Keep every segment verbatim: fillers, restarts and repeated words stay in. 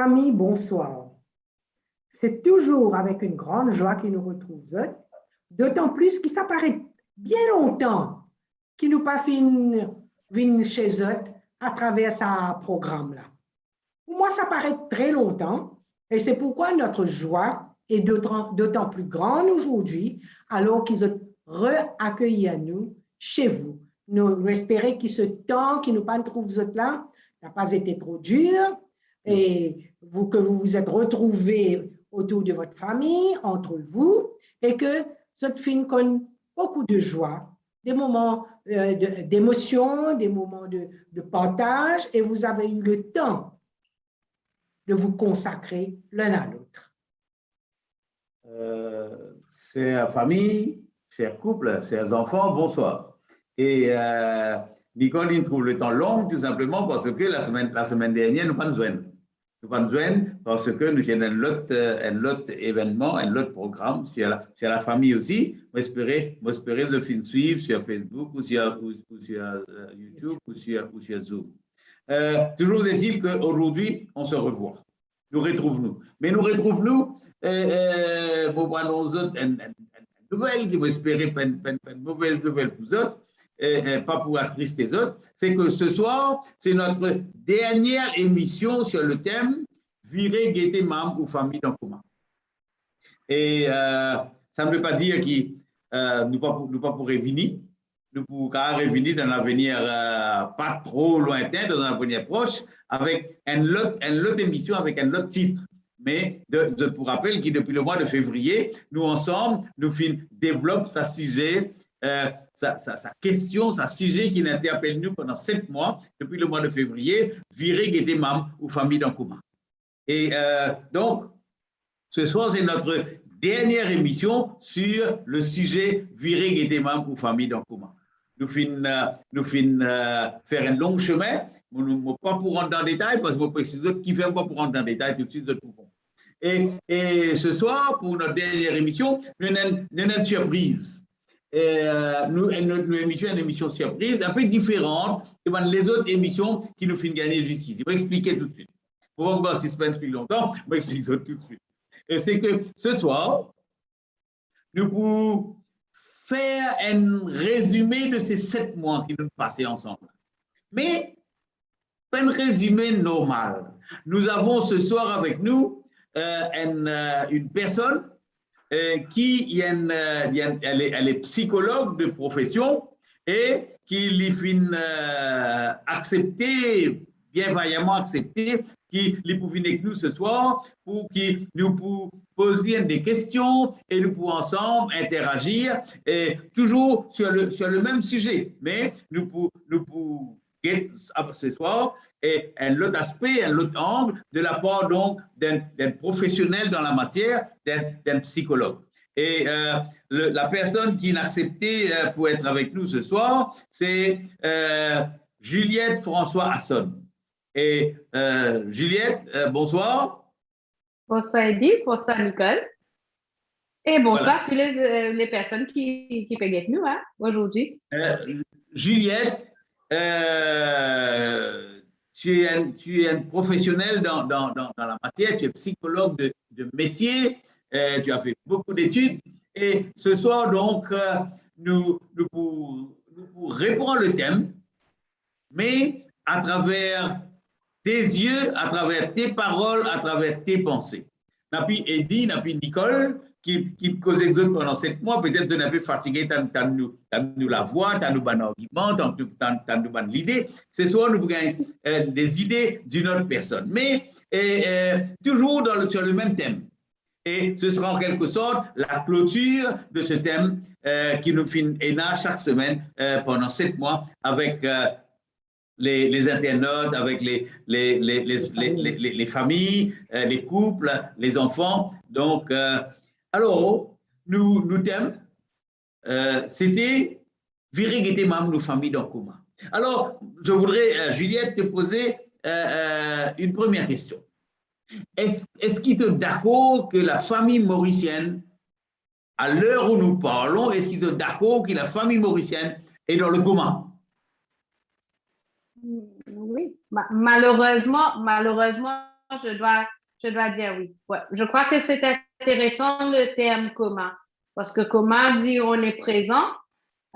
Fami, bonswar. Se touzour avek enn gran zwa ki nou retrouv zot, dotan plis ki sa paret bien lontan ki nou pa finn vinn se zot atraver sa program la. Pou mwa, sa paret tre lontan, e se pourkwa notre joie est d'autant, d'autant plus grande aujourd'hui, alors ki zot reakeyir nou chez vous. Nou, nou espere ki se tan ki nou pa trouv zot la, n'a pas été trop dur, et vous, que vous vous êtes retrouvés autour de votre famille, entre vous, et que zot finn konn beaucoup de joie, des moments, euh, de, d'émotion, des moments de, de partage, et vous avez eu le temps de vous consacrer l'un à l'autre. Euh, chère famille, chers couples, chers enfants, bonsoir. Et euh, Nicole, inn trouv letan long, tou sinpleman parski lasemenn, lasemenn dernier, nou pa'nn zwenn. Nou pa'nn zwenn parski nou ti ena enn lot, euh, enn lot evennman, enn lot program, sir la, sir lafami osi. Mo espere, mo espere zot finn swiv sir Facebook ou sir, ou, ou sir, euh, YouTube ou sir, ou sir Zoom. Euh, toujours est-il qu'aujourd'hui, on se revoit. Nou retrouv nou. Me nou retrouv nou, euh, euh, mo pou anons zot enn, enn, enn nouvel ki mo espere pa enn, pa enn, pa enn movez nouvel pou zot, euh, euh, pa pou atris zot, c'est que ce soir, c'est notre dernière émission sur le thème Vire gete mam ou fami dan koma. E, euh, sa ne veut pas dire ki, euh, nou pa pou, nou pa pou revini, nou pou kapav revini dan lavenir, euh, pa tro lwintin, dan lavenir pros, avek enn lot, enn lot emision, avek enn lot tit. Me de, zot pou rapel ki depi lemwa de fevriye, nou ansam, nou finn devlop sa size, euh, sa, sa, sa kestion, sa size ki'nn interpel nou pandan set mwa, depi lemwa de fevriye, vire gete mam ou fami dan koma. Et euh, donc, ce soir, c'est notre dernière émission sur le sujet Vire gete mam ou fami dan koma. Nou finn, euh, nou finn, euh, fer enn long semin. Mo, mo pa pou rant dan detay, parski mo pe explike zot kifer mo pa pou rant dan detay toutswit, zot pou konpran. Et, et ce soir, pour notre dernière émission, nou ena, nou ena enn sirpriz. E, euh, nou, nou, nou emision, enn emision sirpriz, enn pe diferan de bann lezot emision ki nou finn gagne ziska izi. Mo explike toutswit. Mo pa pou gard sispenn pli lontan, mo explike zot toutswit. E se ke ce soir, nou pou fer enn rezime de se set mwa ki nou pase ansam. Me pa enn rezime normal. Nous avons ce soir avec nous, euh, enn, euh, une personne, euh, qui, enn, euh, enn, elle est, elle est psychologue de profession et ki li finn, euh, aksepte, bien vaillamment aksepte, ki li pou vinn ek nou ce soir, pou ki nou pou poz li enn de kestion e nou pou ansam interagir, e toujours sur le, sur le même sujet, me nou pou, nou pou get, ah, ce soir, et un autre aspect, un autre angle de la part donc d'un, d'un professionnel dans la matière, d'un, d'un psychologue. Et euh, le, la personne qui l'a accepté, euh, pour être avec nous ce soir, c'est, euh, Juliette François Assonne. Et euh, Juliette, euh, bonsoir. Bonsoir Eddy, bonsoir Nicole. Et bonsoir, voilà, toutes les, euh, les personnes qui, qui peuvent être nous, hein, aujourd'hui. Euh, Juliette, euh, tu es un, tu es un professionnel dans, dans, dans, dans la matière, tu es psychologue de, de métier, euh, tu as fait beaucoup d'études. Et ce soir, donc, euh, nous, nous, pour, nous pour reprendre le thème, mais à travers tes yeux, à travers tes paroles, à travers tes pensées. Napi Eddy, napi Nicole, ki, ki koz ek zot pandan set mwa, petet zot inpe fatige tann, tann nou, tann nou lavwa, tann nou bann argiman, tann, tann, tann nou bann lide. Ce soir, nou pou gagn, euh, des idées d'une autre personne. Mais, euh, euh, toujours dans le, sur le même thème. Et ce sera en quelque sorte la clôture de ce thème, euh, ki nou finn ena chaque semaine, euh, pendant sept mois avec, euh, les, les internautes, avec les, les, les, les, les, les, les, les familles, euh, les couples, les enfants. Donc, euh, alors, nou, nou tem, euh, c'était Vire gete mam nou fami dan koma. Alors, je voudrais, euh, Juliette, te poser, euh, euh, une première question. Est-ce, est-ce que tu es d'accord que la famille mauricienne, à l'heure où nous parlons, est-ce que tu es d'accord que la famille mauricienne est dans le coma ? Oui, ma-, malheureusement, malheureusement, je dois, je dois dire oui. Ouais, je crois que c'est intéressant le terme coma, parce que coma dit on est présent,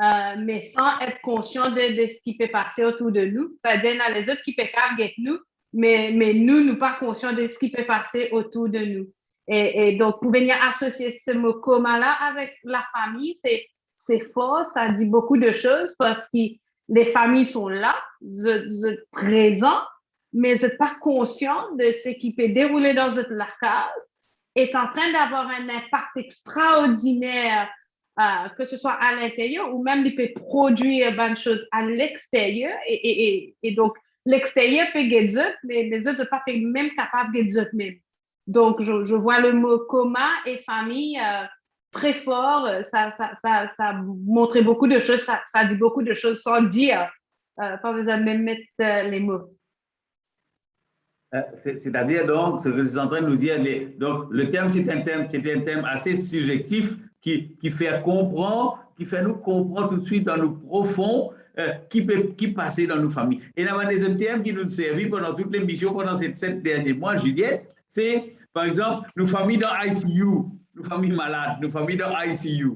euh, mais sans être conscient de, de ce qui peut passer autour de nous. C'est-à-dire, il y a les autres qui peuvent pas guetter nous, mais, mais nous, nous pas conscients de ce qui peut passer autour de nous. Et, et donc, pour venir associer ce mot coma-là avec la famille, c'est, c'est fort, ça dit beaucoup de choses parce que les familles sont là, zot, zot prezan, me zot pa konsian de seki pe deroule dan zot lakaz, est en train d'avoir un impact extraordinaire, euh, que ce soit à l'intérieur ou même li pe prodwir bann soz à l'extérieur. Et, et, et, et donc, l'extérieur pe get zot, me, me zot, zot pa pe mem kapav get zot mem. Donc, je, je vois le mot coma et famille, euh, très fort. Euh, ça, ça, ça, ça montre beaucoup de choses, ça, ça dit beaucoup de choses sans dire. Euh, pas besoin de même mettre, euh, les mots. Euh, c'est- C'est-à-dire, donc, ce que vous êtes en train de nous dire, les- donc, le thème, c'est un thème, c'est un thème assez subjectif qui, qui fait comprendre, qui fait nous comprendre tout de suite dans nos profonds, euh, qui peut, qui passait dans nos familles. Et là, il y a des thèmes qui nous servent pendant toute l'émission, pendant ces sept derniers mois, Juliette, c'est, par exemple, nos familles dans I C U, nos familles malades, nos familles dans I C U.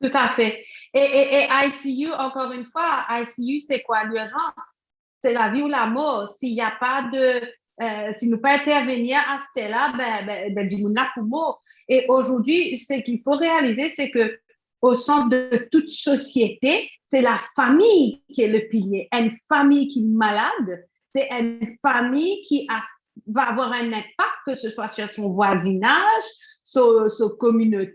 Tout à fait. Et, et, et I C U, encore une fois, I C U, c'est quoi l'urgence? C'est la vie ou la mort. S'il n'y a pas de, euh, si nou pa intervenir à ce là, ben, ben, ben, dimoun la pou mor. Et aujourd'hui, ce qu'il faut réaliser, c'est que au centre de toute société, c'est la famille qui est le pilier. Une famille qui est malade, c'est une famille qui a, va avoir un impact, que ce soit sur son voisinage, sa, sa kominote,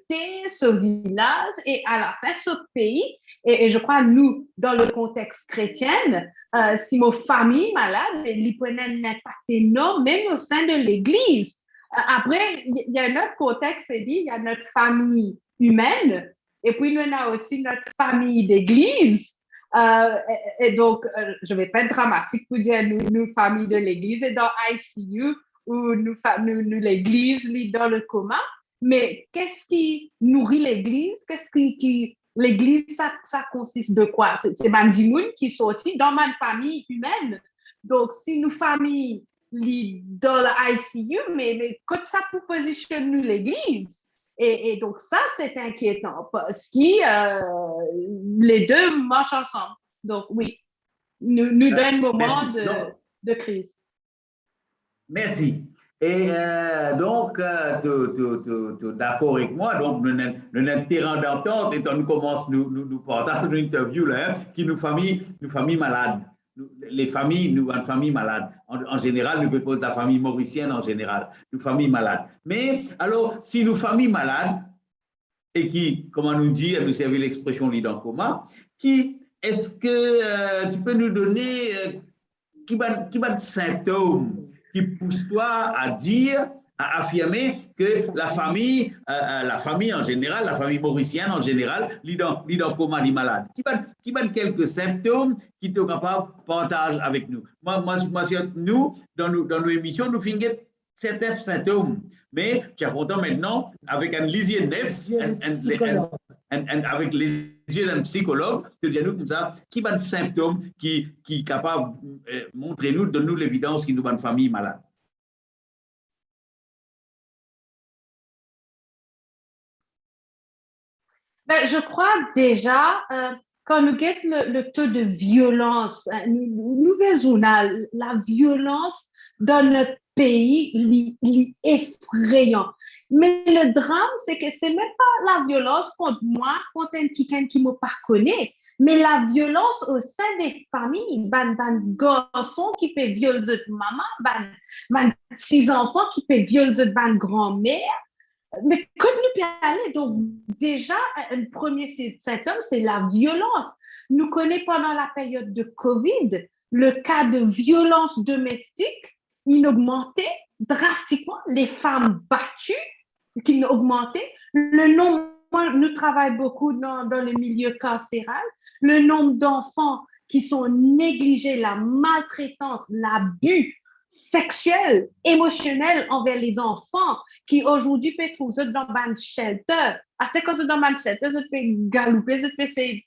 son vilaz e alafin sa pei. E, e je krwar nou, dan le konteks kretien, euh, si mo fami malad, li pou ena enn inpak enorm, mem o sein de legliz. Euh, apre, il y a un autre contexte, c'est dit, il y a notre famille humaine, et puis nou ena osi notre famille d'église. Euh, et, et donc, euh, je vais pas être dramatique pour dire nou, nou fami de legliz e dan I C U ou nou, fa- nou, nou legliz li dan le coma, mais qu'est-ce qui nourrit l'église? Qu'est-ce qui, qui, l'église, ça, ça consiste de quoi? C'est, c'est bann dimoun ki sorti dan bann fami imenn. Donc, si nou fami li dan le I C U, mais, mais kot sa pou pozisionn nou legliz? Et, et donc ça, c'est inquiétant parce que, euh, les deux marchent ensemble. Donc oui, nous, nous dans un moment de, de crise. Merci. Et euh, donc, euh, tu, tu, tu, tu es d'accord avec moi, donc nous avons un terrain d'entente et nous commençons, nous, nous, nous partageons une interview là, hein, qui nous famille, nous famille malade. Les familles, nou, une famille malade. En, en général, nou pe koz la famille mauricienne en général. Nou famille malade. Mais alors, si nou famille malade, e ki, kouma nou dir, nou servi lexpresion li dan koma, ki, est-ce que euh, tu peux nous donner euh, ki bann, ki bann sintom ki pous twa a dir, a afirme ke la fami, euh, euh, la fami an zeneral, la fami morisienn an zeneral, li dan, li dan koma, li malad? Ki bann, ki bann kelke sintom ki to kapav partaz avek nou? Mwa, mwa, mwa, nou, dan nou, dan nou emision, nou finn get serten sintom. Me ti a kontan aster avek enn lizie nef, enn, enn, enn, enn, avek lizie enn psikolog, to dir nou koumsa, ki bann sintom ki, ki kapav, eh, montre nou, donn nou levidans ki nou bann fami malad. Ben, je crois déjà, euh, quand nou get le, le taux de violence, hein, nou, nou, nou vey zournal, la violence dans notre pays, li, li effrayant. Mais le drame, c'est que c'est même pas la violence contre moi, contre enn kikenn ki mo pa kone, mais la violence au sein des familles, bann, bann garson ki pe viol zot mama, bann, bann ti zanfan ki pe viol zot bann granmer. Me kot nou pe ale? Donc, déjà, un, un premier si-, symptôme, c'est la violence. Nou kone pandan la période de covid, le cas de violence domestique, il a augmenté drastiquement, les femmes battues, qui ont augmenté, le nombre, mwa, nou travay boukou dan, dan le milieu carcéral, le nombre d'enfants qui sont négligés, la maltraitance, l'abus sexuel, émotionnel envers les enfants, ki aujourd'hui pe trouv zot dan bann shelter. Aster kan zot dan bann shelter, zot pe galoupe, zot pe sey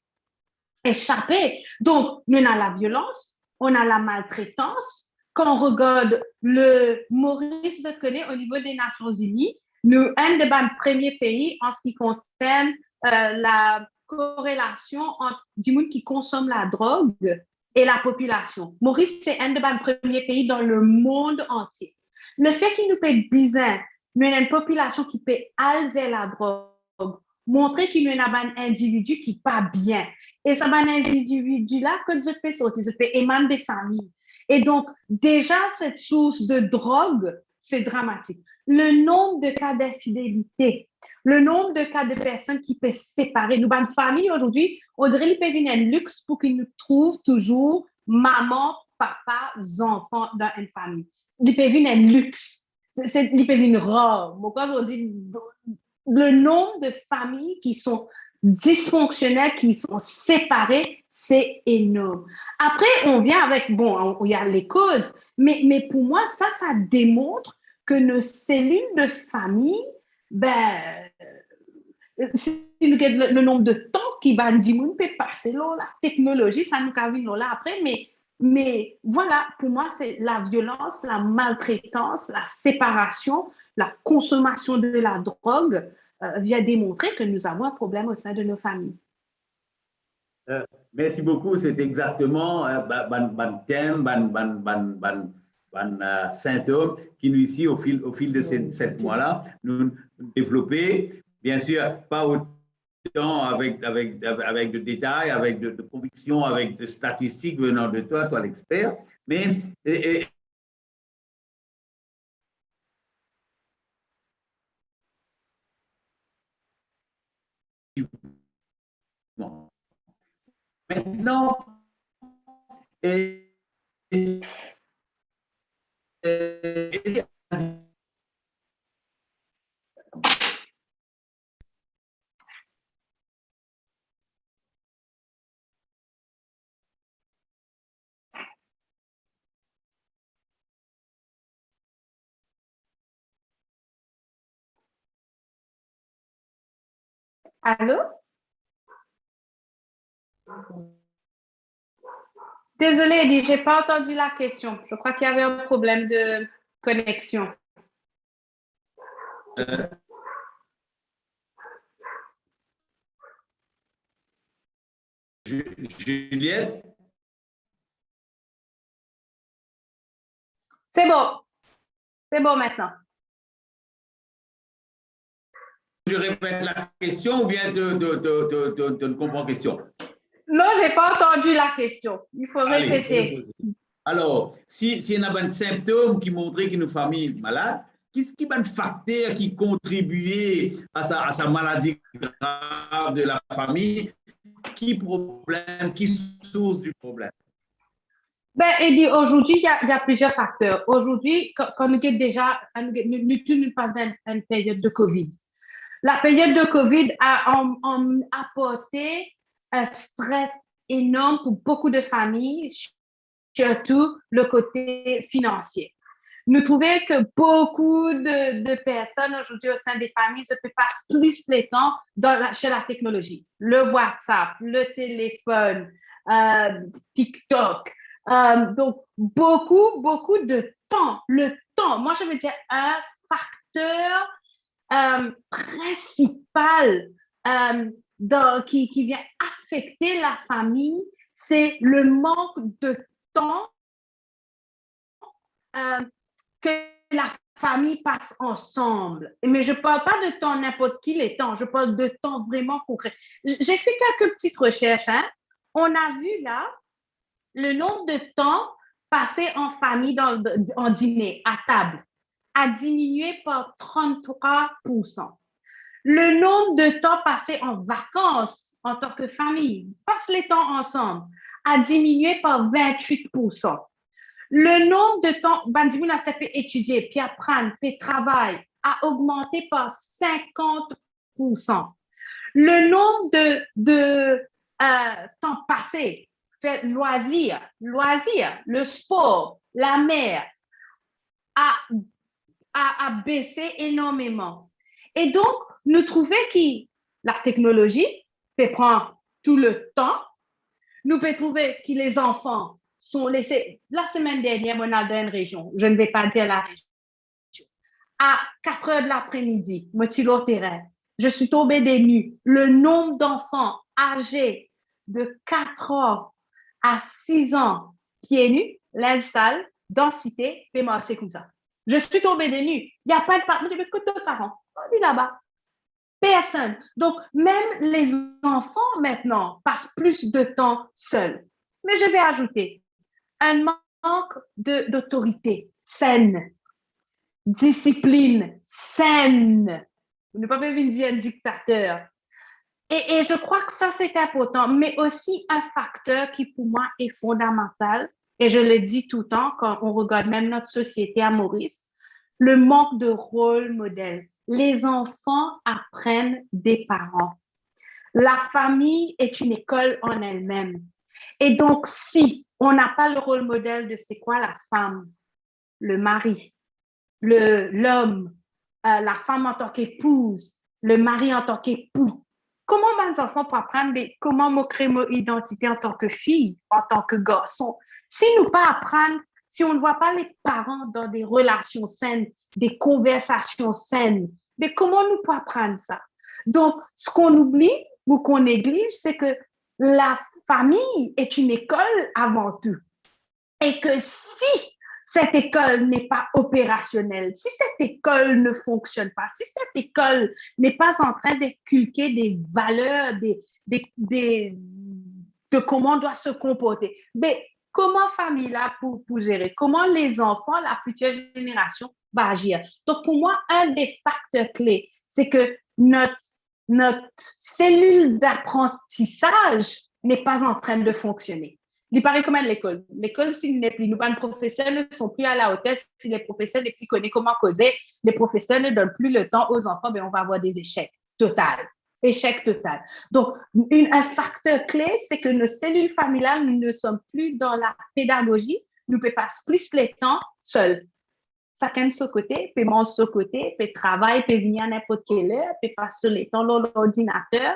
esape. Donc, nou ena la violence, on a la maltraitance, kan on regard le Moris, zot kone, o nivo de Nasion Ini, nou enn de bann premie pei an se ki konsern, euh, la korelasion ant dimoun ki konsom ladrog e lapopilasion. Moris se enn de bann premie pei dan lemond antie. Lefet ki nou pe bizin, nou ena enn popilasion ki pe al ver ladrog, montre ki nou ena bann individi ki pa bien. E sa bann individi la, kot zot pe sorti, zot pe emann de fami. E donk, deza, set sours de drog, se dramatik. Le nombre de cas d'infidélité, le nombre de cas de personnes ki pe separe. Nou bann fami azordi, on dire li pe vinn enn lix pou ki nou trouv touzour mama, papa, zanfan dan enn fami. Li pe vinn enn lix. Se, se, li pe vinn rar. Mo krwar ozordi, le nombre de familles qui sont dysfonctionnelles, qui sont séparées, c'est énorme. Après, on vient avec, bon, on- il y a les causes, mais, mais pour moi, ça, ça démontre que nos cellules de famille, ben, si nou get le, le nombre de tan ki bann dimoun pe pase lor la teknolozi, sa nou kav vinn lor la apre, me, me vwala, pou mwa, se la violans, la maltretans, la separasion, la konsomasion de la drog, euh, vient démontrer que nous avons un problème au sein de nos familles. Euh, merci beaucoup. C'est exactement euh, ba- bann bann tem, bann bann bann bann bann euh, sintom ki nou isi au fil au fil de ces sept mois-là, nou nou devlope, bien sûr, pas autant avec avec avec de détails, avec de, de convictions, avec de statistiques venant de toi, toi l'expert, mais et, et Maintenant, et, et, et, Allô? Désolée, Eddie, j'ai pas entendu la question. Je crois qu'il y avait un problème de connexion. Euh, Ju- Juliette, C'est bon. C'est bon maintenant. Je répète la question ou bien tu, tu, tu, tu, tu, tu ne comprends question? Non, j'ai pas entendu la question. Il faut Allez, répéter. je vais poser. Alors, si, si il y a un symptôme qui montre que nos familles malades, qu'est-ce qui est un facteur qui contribue à sa, à sa maladie grave de la famille? Qui problème, qui source du problème? Ben, Eddie, aujourd'hui, il y a, il y a plusieurs facteurs. Aujourd'hui, quand, quand nous avons déjà, nous, nous, nous, nous passons une, une période de covid. La période de covid a, a, a apporté un stress énorme pour beaucoup de familles, surtout le côté financier. Nou trouve ke boukou de, de personn azordi o sein de fami, zot pe pas plis letan dan la, sur la technologie. Le WhatsApp, le téléphone, euh, TikTok. Euh, donc, beaucoup, beaucoup de temps. Le temps, moi, je veux dire, un facteur euh, principal euh, dans, qui, qui vient affecter la famille, c'est le manque de temps euh, que la famille passe ensemble. Mais je ne parle pas de temps n'importe quel temps, je parle de temps vraiment concret. J'ai fait quelques petites recherches. Hein. On a vu là le nombre de temps passé en famille dans, en dîner, à table, a diminué par trente-trois pour cent. Le nombre de temps passé en vacances en tant que famille, passe le temps ensemble, a diminué par vingt-huit pour cent. Le nombre de temps, bann dimoun la pe etidie, pe aprann, pe travay, a augmenté par cinquante pour cent. Le nombre de, de euh, temps passé, faire loisir, loisir, le sport, la mer, a, a, a baissé énormément. Et donc, nou trouve ki la teknolozi pe pran tou le tan. Nou pe trouve ki les enfants sont laissés. La semaine dernière, mo al dan enn rezion, je ne vais pas dire la région. À quatre heures de l'après-midi, mo ti lor terin. Je suis tombée des nues. Le nombre d'enfants âgés de quatre ans à six ans, pieds nus, linz sal, dan site, pe marse koumsa. Je suis tombée des nues. Il y a pas de parent. Mo dir, "Mais kot to paran?" Mo dir, "Laba." Personne. Donc, même les enfants maintenant passent plus de temps seuls. Mais je vais ajouter un manque de, d'autorité saine, discipline saine. Nou pa pe vinn dir enn diktater. Et, et je crois que ça, c'est important, mais aussi un facteur qui, pour moi, est fondamental, et je le dis tout le temps quand on regarde même notre société à Maurice, le manque de rôle modèle. Les enfants apprennent des parents. La famille est une école en elle-même. Et donc, si on n'a pas le rôle modèle de c'est quoi la femme, le mari, le, l'homme, euh, la femme en tant qu'épouse, le mari en tant qu'époux, comment mes enfants pour apprendre, mais comment me créer mon identité en tant que fille, en tant que garçon? Si nou pa aprann, si on ne voit pas les parents dans des relations saines, des conversations saines, mais comment nous pour apprendre ça? Donc, ce qu'on oublie ou qu'on néglige, c'est que la famille est une école avant tout. Et que si cette école n'est pas opérationnelle, si cette école ne fonctionne pas, si cette école n'est pas en train d'inculquer des valeurs, des, des, des, de comment on doit se comporter, mais comment famille-là pour, pour gérer, comment les enfants, la future génération va agir. Donc pour moi, un des facteurs clés, c'est que notre, notre cellule d'apprentissage n'est pas en train de fonctionner. Li parey kouma lekol. Lekol, si li nepli, nou bann profeser ne sont plus à la hauteur, si les professeurs ne plus connaissent comment causer, les professeurs ne donnent plus le temps aux enfants, ben on va avoir des échecs total. Échec total. Donc, une, un facteur clé, c'est que nos cellules familiales, nous ne sommes plus dans la pédagogie, nou pe pas plis letan sel. Sakenn so kote, pe manz so kote, pe travay, pe vini a ninport kel er, pe pas so letan lor lordinater,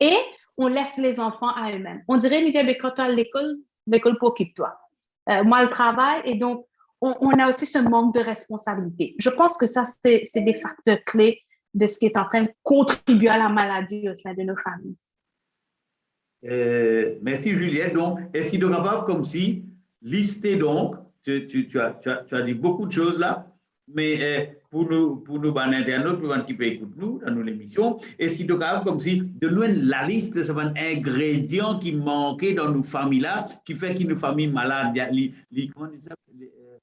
et on laisse les enfants à eux-mêmes. On dirait, nou dir, "Be, kan to al lekol, lekol pou okip twa." Euh, moi, le travail, et donc, on, on a aussi ce manque de responsabilité. Je pense que ça, c'est, c'est des facteurs clés de ce qui est en train de contribuer à la maladie au sein de nos familles. Euh, merci Juliette. Donc, est-ce que tu es capable, comme si, lister donc, tu, tu, tu as, tu, as, tu as dit beaucoup de choses là, mais euh, pour nous, pour nous, ben, internautes, pour ceux qui peuvent écouter nous dans nos émissions, est-ce que tu es capable, comme si, de nous donner la liste de ces ingrédients qui manquaient dans nos familles là, qui fait que nos familles malades, li, li, comment on dit ça, li, euh,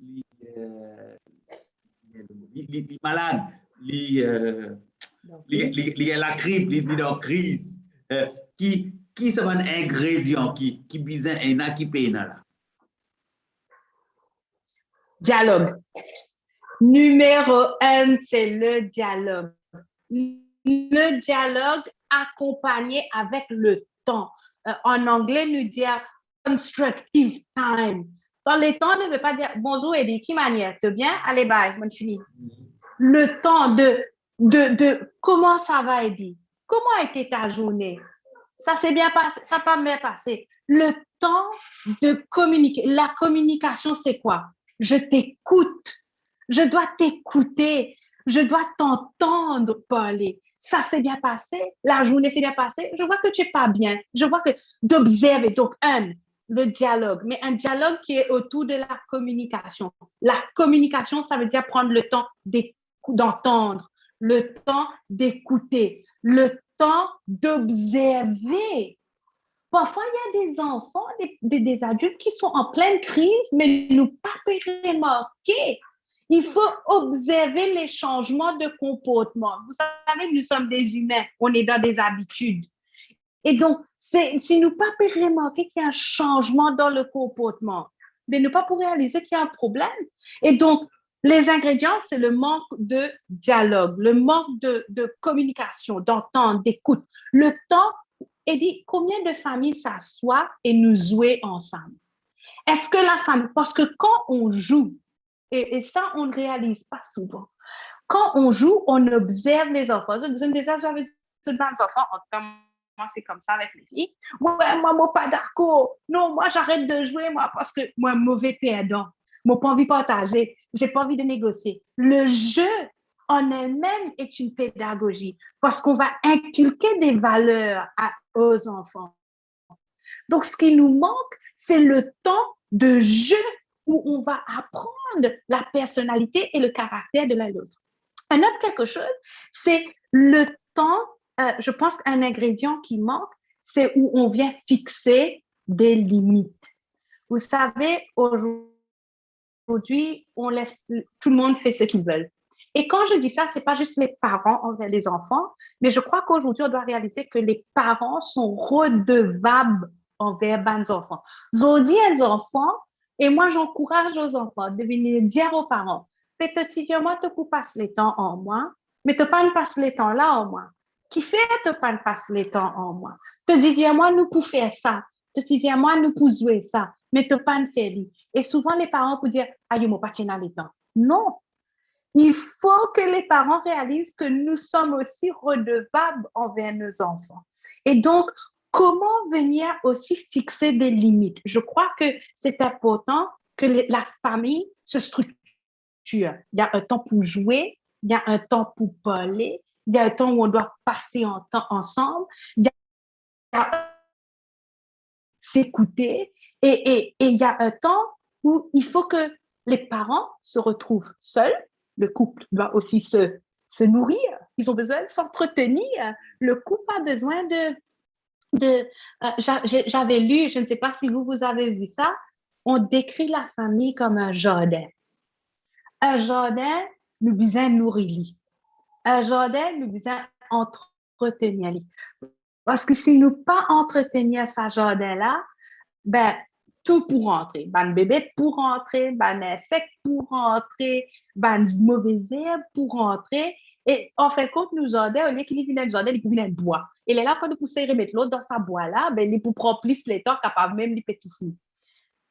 li, euh, li, li, li malad, li, euh, li, li, li lakrip, li, li dan kriz. Euh, ki, ki sa bann ingrédian ki, ki bizin ena, ki pena la? Dialog. Numéro un, c'est le dialogue. Le dialogue accompagné avec le temps. Euh, en anglais, nous disons constructive time. Dans le temps, ne veut pas dire bonjour Eddie, ki manière, t'es bien? Allez, bye, on finit. Le temps de, de, de comment ça va, Eddie? Comment a été ta journée? Ça s'est bien passé, ça n'a pas bien passé. Le temps de communiquer. La communication, c'est quoi? Je t'écoute. Je dois t'écouter. Je dois t'entendre parler. Ça s'est bien passé. La journée s'est bien passée. Je vois que tu es pas bien. Je vois que d'observer. Donc, un, le dialogue, mais un dialogue qui est autour de la communication. La communication, ça veut dire prendre le temps d'écouter, d'entendre, le temps d'écouter, le temps d'observer. Parfois, il y a des enfants, des, des, des adultes qui sont en pleine crise, mais nou pa pe remarke. Il faut observer les changements de comportement. Vous savez, nous sommes des humains, on est dans des habitudes. Et donc, c'est, si nou pa pe remarke qu'il y a un changement dans le comportement, ben nou pa pou réaliser qu'il y a un problème. Et donc, les ingrédients, c'est le manque de dialogue, le manque de, de communication, d'entente, d'écoute. Le temps, Eddie, combien de familles s'assoient et nous jouer ensemble? Est-ce que la famille, parce que quand on joue, et, et ça, on ne réalise pas souvent, quand on joue, on observe les enfants. Zot, zot deza zwe avek zot bann zanfan, antouka, c'est comme ça avec les filles. Ouais, moi, moi, pas d'accord. Non, moi, j'arrête de jouer, moi, parce que moi, mauvais perdant. Moi, pas envie de partager. J'ai pas envie de négocier. Le jeu en elle-même est une pédagogie parce qu'on va inculquer des valeurs à- aux enfants. Donc, ce qui nous manque, c'est le temps de jeu où on va apprendre la personnalité et le caractère de l'un et l'autre. Un autre quelque chose, c'est le temps. Euh, je pense qu'un ingrédient qui manque, c'est où on vient fixer des limites. Vous savez, aujourd'hui, on laisse, tout le monde fait ce qu'ils veulent. Et quand je dis ça, c'est pas juste les parents envers les enfants, mais je crois qu'aujourd'hui, on doit réaliser que les parents sont redevables envers bann zanfan. Zordi, bann zanfan, et moi, j'encourage aux enfants de venir dire aux parents, "Pe to ti dir mwa to pou pas letan ar mwa, me to pa'nn pas letan la ar mwa. Kifer to pa'nn pas letan ar mwa? To ti dir mwa nou pou fer sa. To ti dir mwa nou pou zwe sa, me to pa'nn fer li." Et souvent, les parents pou dir, "Ayo, mo pa ti ena letan." Non. Il faut que les parents réalisent que nous sommes aussi redevables envers nos enfants. Et donc, comment venir aussi fixer des limites? Je crois que c'est important que les- la famille se structure. Il y a un temps pour jouer, il y a un temps pour parler, il y a un temps où on doit passer en temps ensemble, il y a s'écouter, et, et, et il y a un temps où il faut que les parents se retrouvent seuls, le couple doit aussi se, se nourrir, ils ont besoin de s'entretenir, le couple a besoin de, de euh, j'a- j'ai- j'avais lu, je ne sais pas si vous, vous avez vu ça, on décrit la famille comme un jardin. Un jardin, nou bizin nouri li. Un jardin, nou bizin antretenir li. Parski si nou pa antretenir sa zardin la, ben, tou pou rantre. Bann bebet pou rantre, bann insek pou rantre, bann move zerb pou rantre. E an fin de kont, nou zardin, olie ki li vinn enn zardin, li pou vinn enn bwa. E lerla, kan nou pou sey remet lot dan sa bwa la, ben, li pou pran plis letan, kapav mem li pe tous nou.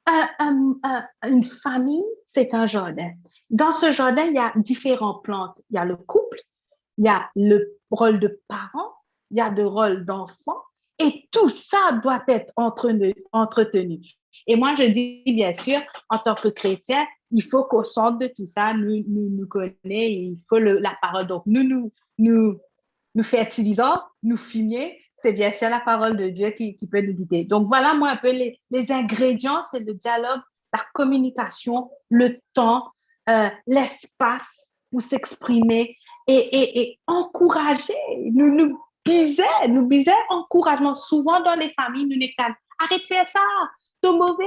Un- un- un- une famille, c'est un jardin. Dans ce jardin, il y a différentes plantes. Il y a le couple, il y a le rôle de parent, il y a le rôle d'enfant, et tout ça doit être entre- entretenu. Et moi, je dis, bien sûr, en tant que chrétien, il faut qu'au centre de tout ça, nous, nous, nous connaît, il faut le- la parole. Donc, nous, nous, nous, nous fertilisons, nous fumier, c'est bien sûr la parole de Dieu qui, qui peut nous guider. Donc, voilà, moi, un peu les, les ingrédients, c'est le dialogue, la communication, le temps, euh, l'espace pour s'exprimer et, et, et encourager. Nou, nou bizin, nou bizin ankourazman. Souvan dan lefami, nou nek tann, "Aret fer sa, to move,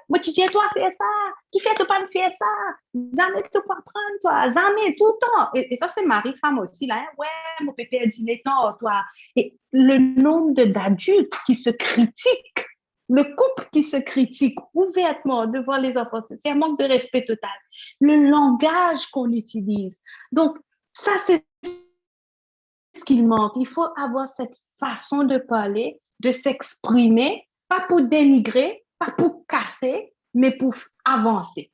mo ti dir twa fer sa, kifer to pa'nn fer sa, zame to pou aprann twa, zame, toultan." E, e sa, se mari fam osi la, hein. "Ouais, mo pe perdi letan ar twa." Et le nombre de- d'adultes qui se critiquent, le couple qui se critique ouvertement devant les enfants, c'est un manque de respect total. Le langage qu'on utilise. Donc, ça, c'est ce qu'il manque. Il faut avoir cette façon de parler, de s'exprimer, pas pour dénigrer, pas pour casser, mais pour avancer.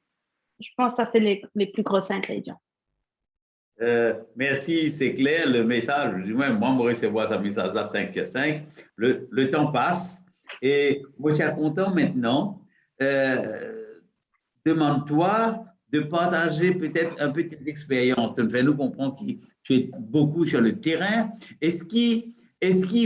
Je pense que ça, c'est les, les plus gros ingrédients. Euh, merci, c'est clair, le message. Moi, moi, je reçois ce message-là cinq sur cinq. Le, le temps passe et moi, je suis content maintenant. Euh, demande-toi de partager peut-être un peu tes expériences. Tu nous comprends que tu es beaucoup sur le terrain. Est-ce qui, est-ce qui,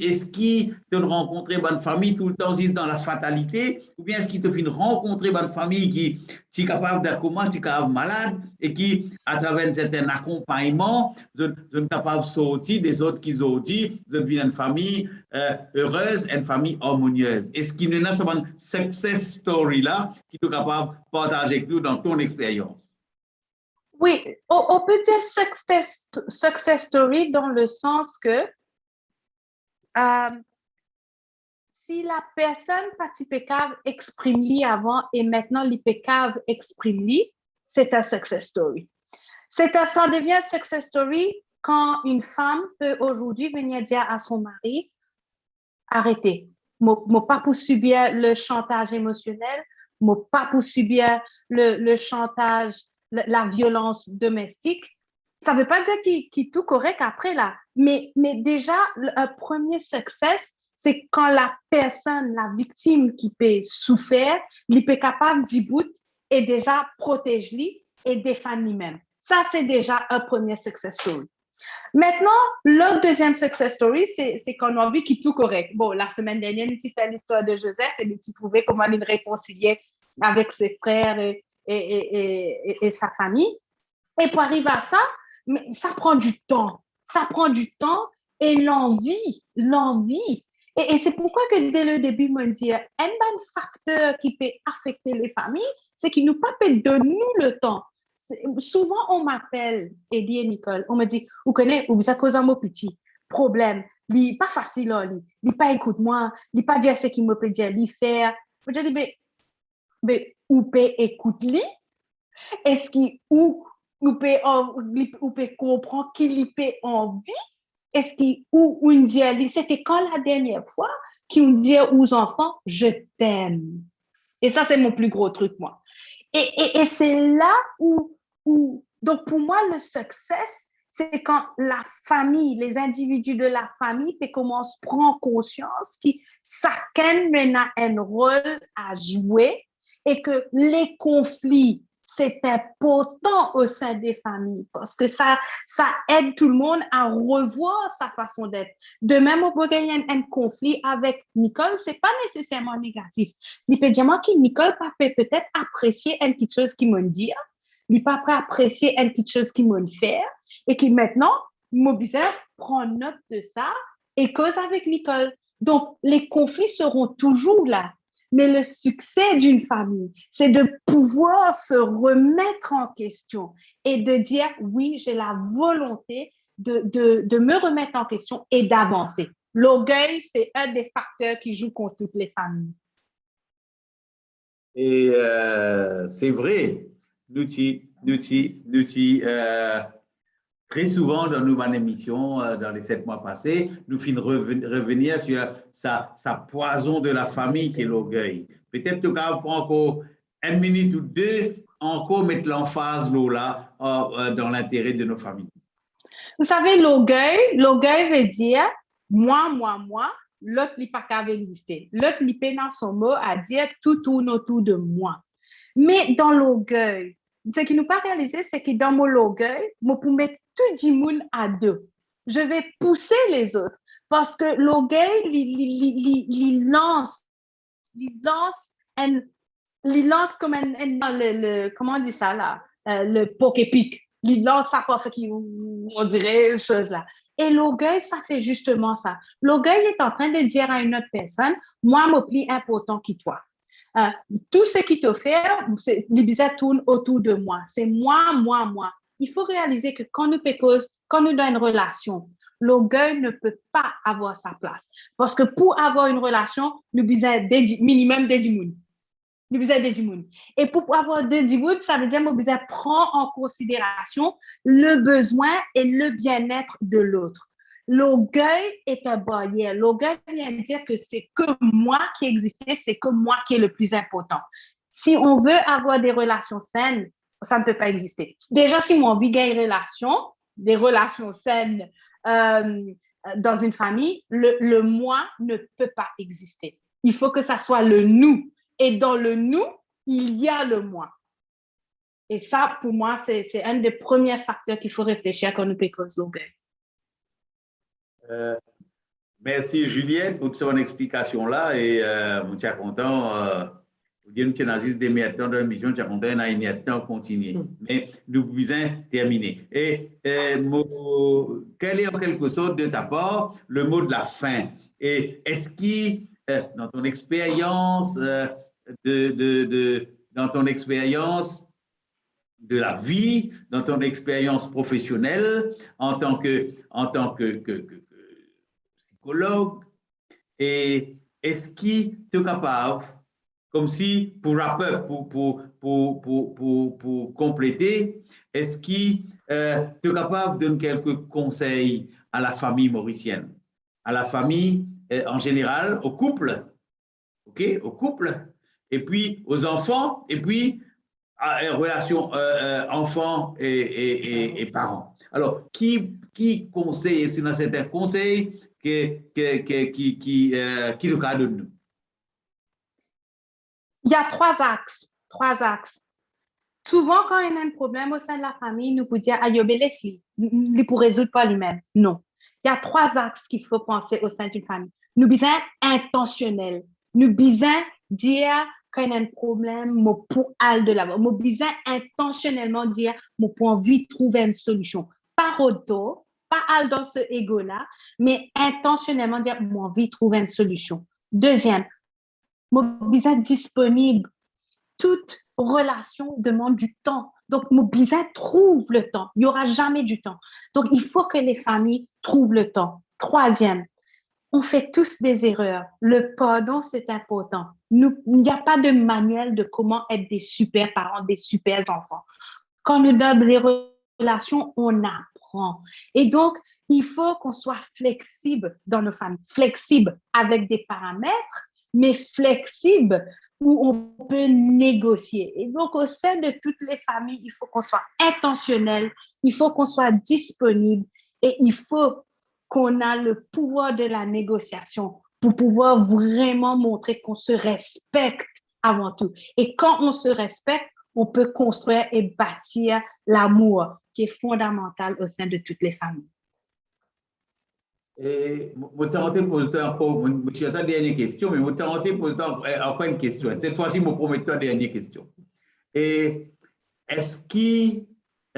est-ce qui tu rencontres bonne famille tout le temps juste dans la fatalité, ou bien est-ce que tu rencontres bonne famille qui, qui est capable de commencer, qui est capable malade, et qui, à travers un certain accompagnement, zot, zot kapav sorti, des autres qui ont dit, zot vinn enn fami euh, heureuse, enn fami armonieuse. Est-ce qu'il y a une success story là qui tu es capable de partager avec nous dans ton expérience? Oui, on, on peut dire success, success story dans le sens que euh, si la personne pa ti pe kav exprim li avan e maintenant li pe kav exprim li, c'est un success story. C'est un, ça devient un success story quand une femme peut aujourd'hui venir dire à son mari, "Arete, mo, mo pa pou sibir le chantage émotionnel, mo pa pou sibir le, le chantage, la, la violence domestique, Sa ve pa dir ki, ki tou korek apre la, me, me deza, l-, un premier success, se kan la personn, la viktim ki pe soufer, li pe kapav dibout e deza protez li e defann limem. Sa, se deza un premier success story. Mintnan, lot deziem success story, se, se kan nou anvi ki tou korek. Bon, lasemenn dernie, nou ti fer listwar de Joseph e nou ti trouve kouma li rekonsilie avek se frer e, e, e, e, e, e sa fami. E pou ariv a sa, me sa pran ditan. Sa pran ditan e lanvi, lanvi. E, e se pourkwa ke de le debi, mo dir, enn bann fakter ki pe afekte lefami, se ki nou pa pe donn nou letan. Se, souvan, on m'appelle, Eddy e Nicole, on me dit, ou kone, ou bizin koz ar mo piti, problem, li pa fasil ar li, li pa ekout mwa, li pa dir seki mo pe dir li fer. Mo dir li, be, be, ou pe ekout li? Eski ou, ou pe, ou pe konpran ki li pe anvi? Eski ou, ou dir li, sete kan la dernie fwa ki ou dir ou zanfan, "Je t'aime"? E sa, se mon pli gro trik, mwa. E, e, e se la ou, ou, donk, pou mwa, le success, se kan lafami, lezindividi de lafami pe koumans pran konsians ki sakenn ena enn rol a zwe e ke le konfli, se inportan o sin de fami, parski sa, sa ed tou lemonn a revwar sa fason d'être. Demin, mo pe gagn enn, enn konfli avek Nicole, se pa neseserman negatif. Li pe dir mwa ki Nicole pa pe petet apresie enn kiksoz ki mo'nn dir, li pa pe apresie enn kiksoz ki mo'nn fer, e ki mintnan, mo bizin pran not de sa e koz avek Nicole. Donc, les conflits seront toujours là, mais le succès d'une famille, c'est de pouvoir se remettre en question et de dire, oui, j'ai la volonté de, de, de me remettre en question et d'avancer. L'orgueil, c'est un des facteurs qui joue contre toutes les familles. E, euh, se vre, nou ti, nou ti, nou ti, euh, tre souvan dan nou bann emision, euh, dan le set mwa pase, nou finn reven-, revenir sur sa, sa pwazon de lafami ki lorgey. Petet to kapav pran ankor enn minit ou de, ankor met lanfaz lor la, euh, euh, dan lintere de nou fami. Vous savez, l'orgueil, l'orgueil veut dire moi, moi, moi, lot li pa kav existe. Lot li pena son mo a dir, tout tourne autour de moi. Me dan lorgey, seki nou pa realize, se ki dan mo lorgey, mo pou met tou dimoun a do. Je vais pousser les autres. Parski lorgey, li, li, li, li, li lans, li lans enn, li lans kouma enn, enn, le, le, comment on dit ça là? Euh, le porc-épic. Li lans sa pou fer ki, on dirait, chose là. Et l'orgueil, ça fait justement ça. L'orgueil est en train de dire à une autre personne, moi, mo pli inportan ki twa. Euh, tout ce qui te fait, c'est, li bizin tourne autour de moi. C'est moi, moi, moi. Il faut réaliser que kan nou pe koz, kan nou dan enn relasion, l'orgueil ne peut pas avoir sa place. Parski pou avoir enn relasion, nou bizin de di-, minimem de dimoun. Nou bizin de dimoun. E pou avoir de dimoun, sa ve dir mo bizin pran an konsiderasion le besoin et le bien-être de l'autre. L'orgueil est un barrière. L'orgueil vient dire que c'est que moi qui existe, c'est que moi qui est le plus important. Si on veut avoir des relations saines, ça ne peut pas exister. Déjà, si mo anvi gagn relasion, des relations saines, euh, dans une famille, le, le moi ne peut pas exister. Il faut que ça soit le nous. Et dans le nous, il y a le moi. Et ça, pour moi, c'est, c'est un des premiers facteurs qu'il faut réfléchir quand nou pe koz lorgey. Euh, mersi Juliette pou tou bann explikasion la e, euh, mo ti a kontan, euh, pou dir nou ti ena zis demi-erdtan dan lemision, ti a kontan ena inn-erdtan kontinie. Me nou bizin termine. E, euh, mo, quel est en quelque sorte de ta part le mot de la fin? Et est-ce que, euh, dans ton expérience, euh, de, de, de, dans ton expérience de la vie, dans ton expérience professionnelle, en tant que, en tant que, que, que, que psychologue, et est-ce que tu es capable, comme si pour wrap up, pour, pour, pour, pour, pour, pour compléter, est-ce que, euh, tu es capable de donner quelques conseils à la famille mauricienne, à la famille, euh, en général, au couple, ok, au couple, et puis aux enfants, et puis a, euh, relasion, euh, euh, anfan e, e, e, e paran. Alor, ki, ki konsey, eski ena sertin konsey ke, ke, ke, ki, ki, euh, ki nou kapav donn nou? Il y a trois axes, trois axes. Souvan, kan ena enn problem o sein de la fami, nou pou dir, "Ayo, be les li, li pou rezoud par limem." Non. Il y a trois axes qu'il faut penser au sein d'une famille. Nou bizin intansionel. Nou bizin dir, "Kan ena enn problem, mo pou al delavan." Mo bizin intansionelman dir, "Mo pou anvi trouv enn solision." Pa rod tor, pa al dan se ego la, me intansionelman dir, "Mo anvi trouv enn solision." Deziem, mo bizin disponib. Tout relasion demann du tan. Donk, mo bizin trouv le tan. Il y aura jamais du temps. Donc, il faut que les familles trouvent le temps. Troisième, on fait tous des erreurs. Le pardon, c'est important. Nous, il n'y a pas de manuel de comment être des super parents, des super enfants. Quand nous, dans les relations, on apprend. Et donc, il faut qu'on soit flexible dans nos familles, flexible avec des paramètres, mais flexible où on peut négocier. Et donc, au sein de toutes les familles, il faut qu'on soit intentionnel, il faut qu'on soit disponible et il faut qu'on a le pouvoir de la négociation pour pouvoir vraiment montrer qu'on se respecte avant tout. Et quand on se respecte, on peut construire et bâtir l'amour qui est fondamental au sein de toutes les familles. E mo, mo tante poz twa ankor, mo, mo ti atann dernie kestion, me mo tante poz twa, eh, ankor enn kestion. Set fwa si, mo promet twa dernie kestion. E eski,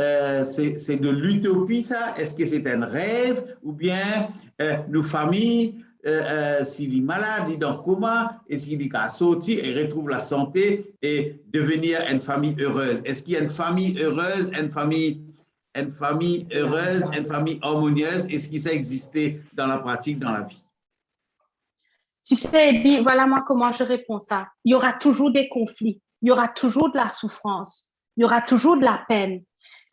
eh, se, se de l'utopi sa? Eski se enn rev? Oubien, eh, nou fami, eh, eh, si li malad, li dan koma, eski li kapav sorti e retrouv lasante e devenir enn fami erez? Eski enn fami erez, enn fami enn fami erez, enn fami armoniez, eski sa existe dan lapratik, dan lavi? Tu sais, Eddy, voilà moi comment je réponds ça. Il y aura toujours des conflits, il y aura toujours de la souffrance, il y aura toujours de la peine.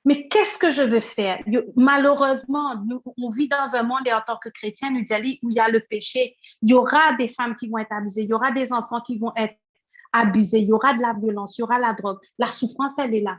Mais qu'est-ce que je veux faire? Il y a- Malheureusement, nous, on vit dans un monde, et en tant que chrétien, nous dit, où il y a le péché, il y aura des femmes qui vont être abusées, il y aura des enfants qui vont être abusés, il y aura de la violence, il y aura la drogue. La souffrance, elle est là.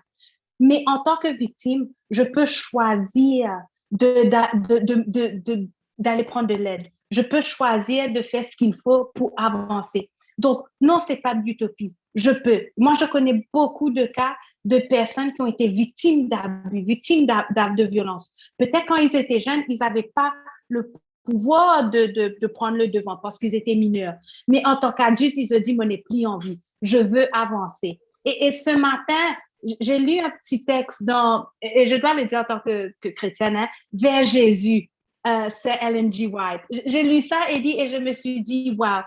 Mais en tant que victime, je peux choisir de, d'a- de, de, de, de- d'aller prendre de l'aide. Je peux choisir de faire ce qu'il faut pour avancer. Donc, non, c'est pas d'utopie. Je peux. Moi, je connais beaucoup de cas de personnes qui ont été victimes d'abus, victimes d'a- d'a- de violence. Peut-être quand ils étaient jeunes, ils n'avaient pas le pouvoir de, de, de prendre le devant parce qu'ils étaient mineurs. Mais en tant qu'adultes, ils se disent, "Mo nepli anvi, je veux avancer." Et, et ce matin, j- j'ai lu un petit texte dans, et et je dois le dire en tant que, que chrétienne, hein, Vers Jésus, euh, Sir Ellen G. White. J- J'ai lu ça, Eddy, et je me suis dit, waouh.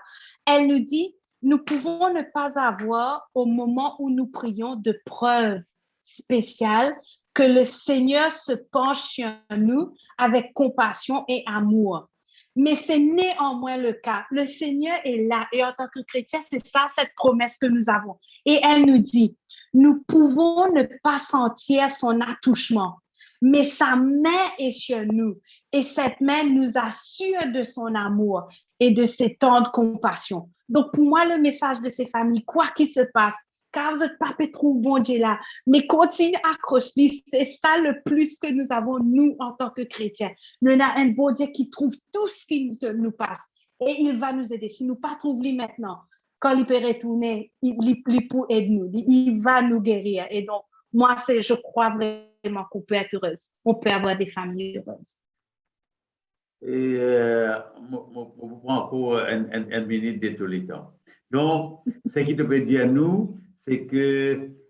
Elle nous dit, nous pouvons ne pas avoir au moment où nous prions de preuves spéciales que le Seigneur se penche sur nous avec compassion et amour. Mais c'est néanmoins le cas. Le Seigneur est là et en tant que chrétien, c'est ça cette promesse que nous avons. Et elle nous dit, nous pouvons ne pas sentir son attouchement, mais sa main est sur nous et cette main nous assure de son amour et de ses tendres compassions. Donc pour moi, le message de ces familles, quoi qu'il se passe, kan zot pa pe trouv Bondie la, me kontign akros li, c'est ça le plus que nous avons, nous, en tant que chrétiens. Nou ena enn Bondie ki trouv tou seki nou, nou pas. Et il va nous aider. Si nou pa trouv li aster, kan li pe retourne, li, li, li pou ed nou, li, il va nous guérir. Et donc, moi, c'est, je crois vraiment qu'on peut être heureuse. On peut avoir des familles heureuses. E, euh, mo, mo, mo pou pran ankor enn, enn, enn minit de to letan. Donk, seki to pe dir nou, se ke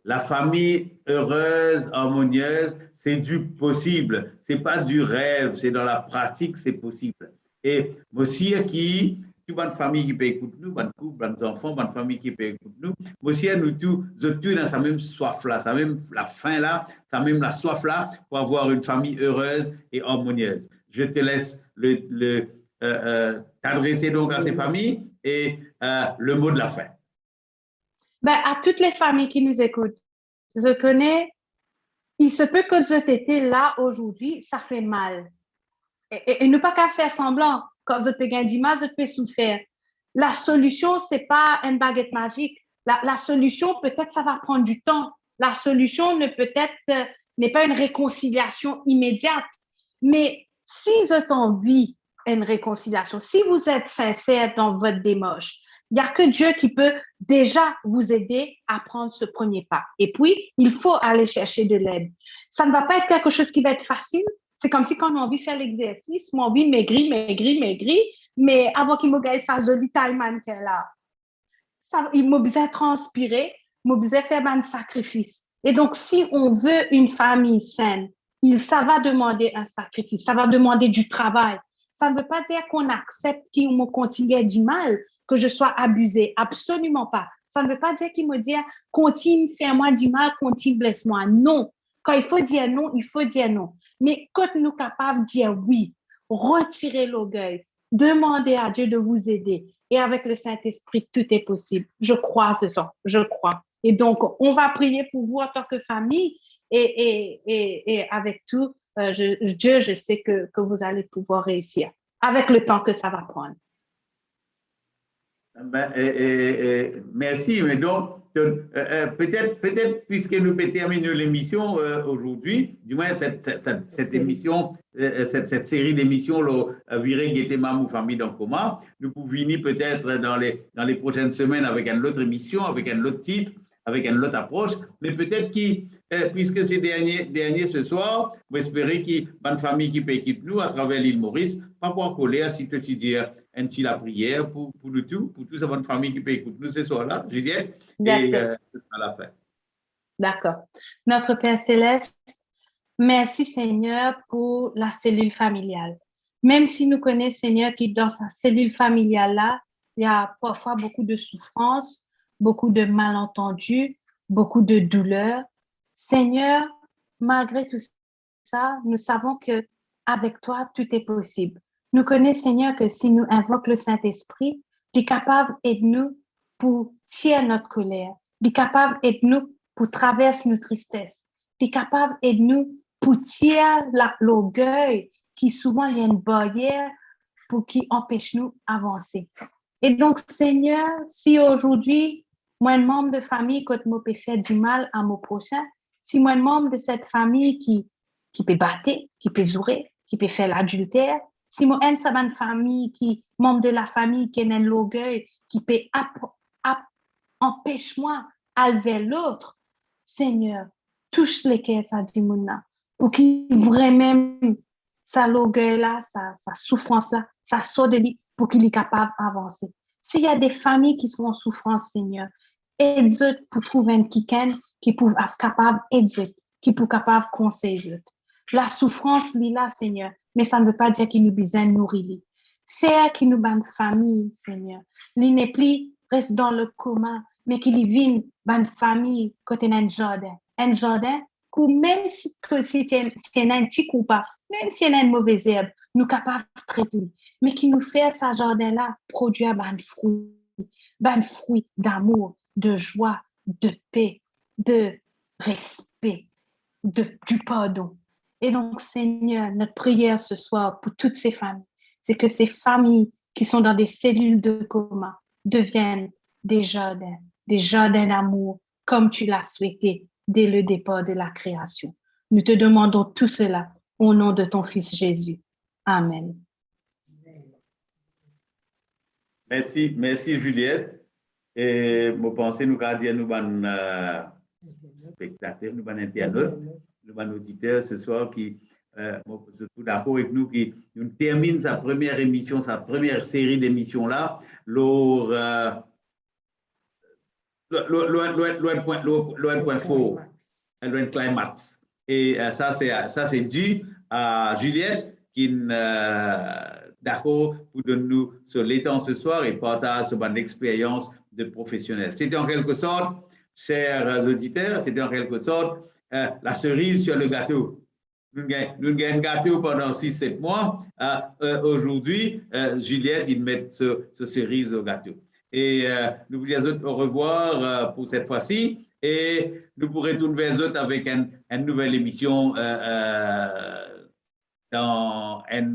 la famille heureuse, harmonieuse, c'est du possible. C'est pas du rêve, c'est dans la pratique, c'est possible. E mo sir ki tou bann fami ki pe ekout nou, bann koup, bann zanfan, bann fami ki pe ekout nou, mo sir nou tou, zot tou ena sa mem swaf la, sa mem lafin la, sa mem laswaf la pour avoir une famille heureuse et harmonieuse. Je te laisse le, le, euh, euh, t'adresser donc à ces familles et, euh, le mot de la fin. Ben, à toutes les familles qui nous écoutent, je connais, il se peut que zot ete la aujourd'hui, ça fait mal. E, e, e nou pa kapav fer sanblan. Kan zot pe gagn dimal, zot pe soufer. La solution, c'est pas une baguette magique. La, la solution, peut-être, ça va prendre du temps. La solution ne peut être, euh, n'est pas une réconciliation immédiate. Mais si zot anvi enn réconciliation, si vous êtes sincère dans votre démarche, il n'y a que Dieu qui peut déjà vous aider à prendre ce premier pas. Et puis, il faut aller chercher de l'aide. Ça ne va pas être quelque chose qui va être facile. C'est comme si quand on a envie de faire l'exercice, on a envie de maigrir, maigrir, maigrir, mais avant qu'il me gagne sa jolie taille mannequin là, sa, mo bizin transpire, mo bizin fer bann sakrifis. Et donc, si on veut une famille saine, il, ça va demander un sacrifice, ça va demander du travail. Ça ne veut pas dire qu'on accepte ki mo kontign gagn dimal, que je sois abusée. Absolument pas. Ça ne veut pas dire ki mo dir, kontign fer mwa dimal, kontign bles mwa. Non. Quand il faut dire non, il faut dire non. Mais quand nous capables de dire oui, retirer l'orgueil, demandez à Dieu de vous aider. Et avec le Saint-Esprit, tout est possible. Je crois ce soir, je crois. Et donc, on va prier pour vous en tant que famille et, et, et, et avec tout, euh, je, Dieu, je sais que, que vous allez pouvoir réussir avec le temps que ça va prendre. Ben, eh, eh, eh, mersi, me donk, euh, euh, petet, petet, piski nou pe termine lemision, euh, azordi, dimwin set, set, set, set emision, euh, euh, set, set seri demision, la, euh, Vire Gete Mamm ou Fami dan Koma, nou pou vini petet dan le, dan le prosenn semenn avek enn lot emision, avek enn lot tit, avek enn lot apros, me petet ki, euh, piski se dernie, dernie se swar, mo espere ki bann fami ki pe ekout nou atraver lil Moris, pa pou ankoler si to ti dir enn ti lapriyer pou, pou nou tou, pou tou sa bann fami ki pe ekout nou se swar la, Juliette, et, euh, ce sera la fin. D'accord. Notre Père Céleste, merci Seigneur pour la cellule familiale. Même si nous connaissons, Seigneur, que dans sa cellule familiale là, il y a parfois beaucoup de souffrance, beaucoup de malentendus, beaucoup de douleurs. Seigneur, malgré tout ça, nous savons que avec toi, tout est possible. Nou kone, Seigneur, ke si nou invok le Saint-Esprit, li kapav ed nou pou tir not koler, li kapav ed nou pou travers nou tristes, li kapav ed nou pou tir la, lorgey ki souvan li enn baryer pou ki anpes nou avanse. E donk, Seigneur, si azordi mo enn manm de fami kot mo pe fer dimal a mo prosin, si mo enn manm de set fami ki, ki pe bate, ki pe zoure, ki pe fer ladilter, si mo enn sa bann fami ki, manm de lafami ki ena enn lorgey, ki pe ap, ap, anpes mwa al ver lot, Seigneur, tous leker sa dimoun la, pou ki vremem sa lorgey la, sa, sa soufrans la, sa sort de li pou ki li kapav avanse. Si y a de fami ki sont en souffrance, Seigneur, ed zot pou trouv enn kikenn ki pou kapav ed zot, ki pou kapav konsey zot. Lasoufrans li la, Seigneur, me sa ne veut pas dire ki nou bizin nouri li. Fer ki nou bann fami, Seigneur, li nepli res dan le koma, me ki li vinn bann fami kot ena enn zardin. Enn zardin kot mem si, kot si ti ena, si ena enn ti koupa, mem si ena enn move zerb, nou kapav tret li. Me ki nou fer sa zardin la prodwir bann frwi, bann frwi damour, de zwa, de pe, de respe, de, du pardon. Et donc, Seigneur, notre prière ce soir pour toutes ces familles, c'est que ces familles qui sont dans des cellules de coma deviennent des jardins, des jardins d'amour, comme tu l'as souhaité dès le départ de la création. Nous te demandons tout cela au nom de ton Fils Jésus. Amen. Mersi, mersi Juliette. E mo panse nou kapav dir nou bann, euh, spektater, nou bann internat, nou bann oditer se swar ki, euh, mo, zot pou dakor avek nou ki nou terminn sa premie emision, sa premie seri demision la, lor, euh, lor, lor, lor, lor enn pwin, lor, lor enn pwin for, lor enn climax. E, euh, sa se, sa se di a Juliette ki'nn, euh, dakor pou donn nou so letan se swar e partaz so bann experyans de profesionel. Sete an kelke sort, ser oditer, sete an kelke sort, euh, la cerise sur le gâteau. Nou gagn, nou gagn gato pandan sis, set mwa. Euh, euh, azordi, euh, Juliette, li met so, so seriz o gato. E, euh, nou pou dir zot orevwar, euh, pou set fwa si. E nou pou retourn ver zot avek enn, enn nouvel emision, euh, euh, dan enn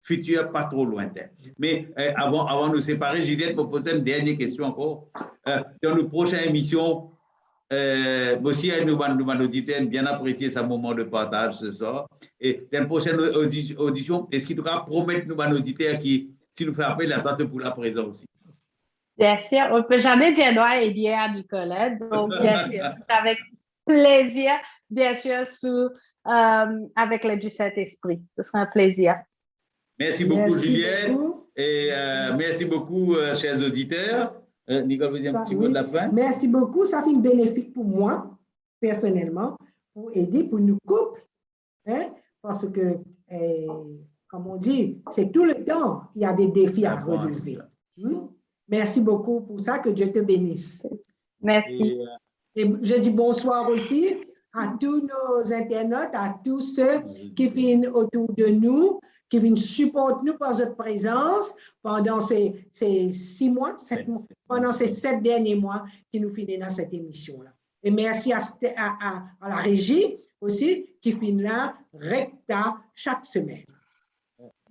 fitir pa tro lwintin. Me, euh, avan, avan nou separe, Juliette, mo poz enn dernie kestion ankor. Euh, dan nou prosin emision, Euh, mo sir nou bann, nou bann oditer inn bien apresie sa moman de partaz se swar. E dan prosenn odi-, odision, eski to kapav promet nou bann oditer ki si nou fer apel a twa, to pou la prezan osi? Bien sûr, on ne peut jamais dire non à Eddie et à Nicole, hein. Donc, bien sûr, ce sera avec plaisir, bien sûr, sous, euh, avec l'aide du Saint-Esprit. Ce sera un plaisir. Merci beaucoup, Juliette. Et, euh, merci beaucoup, euh, chers auditeurs. Euh, Nicole veut dire un petit mot de la fin. Merci beaucoup. Ça fait une bénéfique pour moi, personnellement, pour aider, pour nos couples, hein, parce que, euh, comme on dit, c'est tout le temps, il y a des défis à relever. Hmm? Merci beaucoup pour ça, que Dieu te bénisse. Merci. Et, euh, Et je dis bonsoir aussi à tous nos internautes, à tous ceux qui viennent autour de nous, qui viennent supporter nous par votre présence pendant ces, ces six mois, sept mois, pendant ces sept derniers mois qui nous finissent dans cette émission-là. Et merci à, à, à, à la régie aussi, qui finit là, recta, chaque semaine.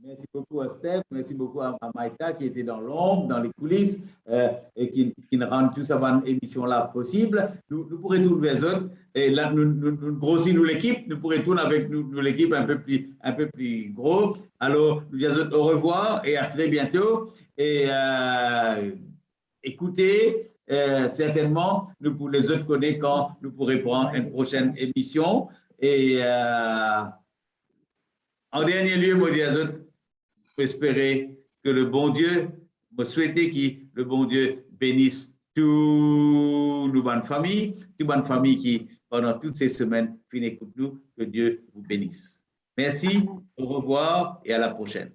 Merci beaucoup à Steph, merci beaucoup à, à Maïta qui était dans l'ombre, dans les coulisses, euh, et qui, qui rend tout sa bann emision la posib. Nou, nou pou retourn ver zot, e la nou, nou, nou grosi nou lekip, nou pou retourn avek nou, nou lekip un peu plus, un peu plus gros. Alors, nou dir a zot au revoir et à très bientôt. Et, euh, écoutez, euh, certainement, nou pou les autres connaît quand nou pou repran une prochaine émission. Et, euh, en dernier lieu, mo dir a zot, mo espere ke le Bondie, mo swete ki le Bondie benis tou nou bann fami, tou bann fami ki pandan tout se semenn finn ekout nou, que Dieu vous bénisse. Merci, au revoir et à la prochaine.